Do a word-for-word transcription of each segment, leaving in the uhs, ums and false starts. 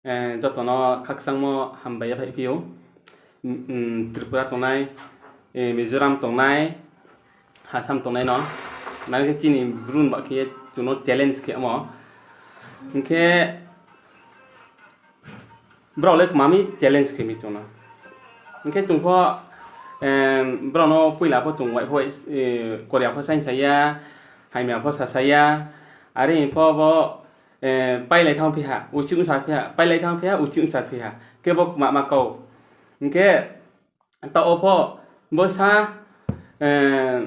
Eh, jotono khakchangmo hambai ya phai phio. Mm, mm, Tripura tongnai, eh, Mizoram tongnai, Assam tongnai no. Nang khe chini brun ba khe chuno challenge khe mo. Hingkhe brao le mami challenge khe mi chuno. Hingkhe chungpho, em, brao no puila pho chung wai pho, eh, Korea pho sain saya, haimya pho sa saya, are pho bo, eh, pailai thang phiha, uchi unsa phiha, pailai thang phiha, uchi unsa phiha. Khe bo ma, ma kau. Hingkhe ta opho bo sa, eh,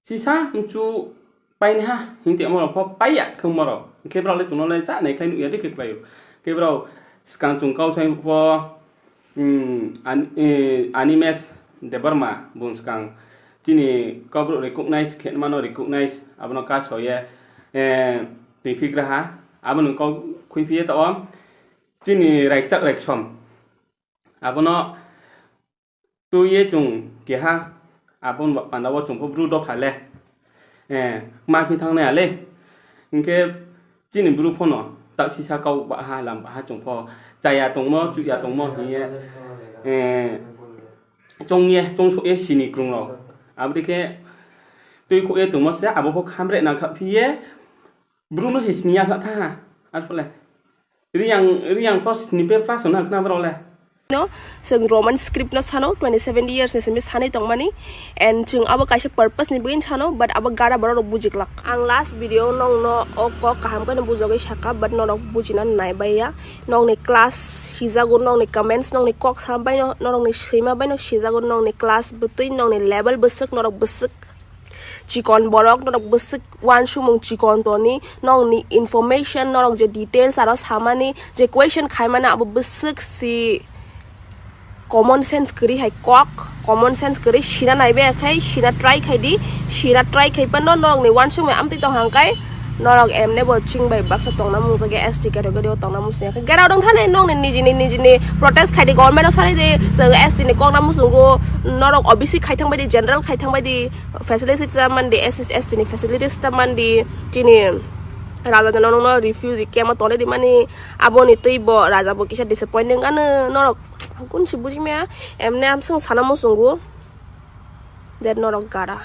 sisa mchu paini ha, hingte mo pho paiya khe moro. Hingkhe brao le chuno le cha nai khlai nukya de khe khlaio. Khe brao skang chung kau sai pho, Hmm, An-, eh, Animesh Debbarma bung swkang chini Kokborok recognize khe mano, recognize abono kaso ye, eh, twi phigraha, abono kok khwi phiye tao chini raikchak raiksom abono twi ye chung keha aboni panda o chung pho bru dopha le. Eh, ma phi thang nai ale. Hingkhe chini bru phono tak sisa kau baha lam baha chung pho chaya tongmo, chuya tongmo hiye, eh, chong ye, chong sok ye sini krung rok. Aboni khe twi khok ye tongmo se abo pho khamre nang kha phiye bru no se sini ya kha tha ha. Asole. Riyang, riyang first ni pe plus na khna bro le. No, chwng Roman script no sano, twenty seven years ni simi sanai tongmani, and chwng abo kaisa purpose ni bagwi sano, but abo gara borok rok bujiglak. Ang last video nong no o kok kaham khe no bujagwi saka, but norok bujina nai baiya. Nong ni class sijago, nong ni comments, nong ni kok sam bai no, norok ni swima bai no sijago, nong ni class bwtwi, nong ni level bwswk, norok bwswk. Chikon borok norok bwswk wansukmung chikon toni, nokni information norok je details aro samani je question khaimani abo bwswk si common sense kwrwi hai kok, common sense kwrwi sina naibe khai sina try khai di, sina try khai pano norokni wansukmung amtwi tong hang kai norok emne bo ching bai baksa tongna mung jagya S T category o tongna mung sungya khe gerao dong thani nokni nijini nijini protest khai di government o sanai di chwng S T ni kokna muchungo norok O B C khai thang bai di general khai thang bai di. Facilities ta mandi, S C S T ni facilities ta mandi, chini raja jano nokno refugee camp o tonwi rimani, aboni twi bo raja bo kisa disappointing ano norok, kunsi buji maya, emne amsong sana muchungo, that norok gara.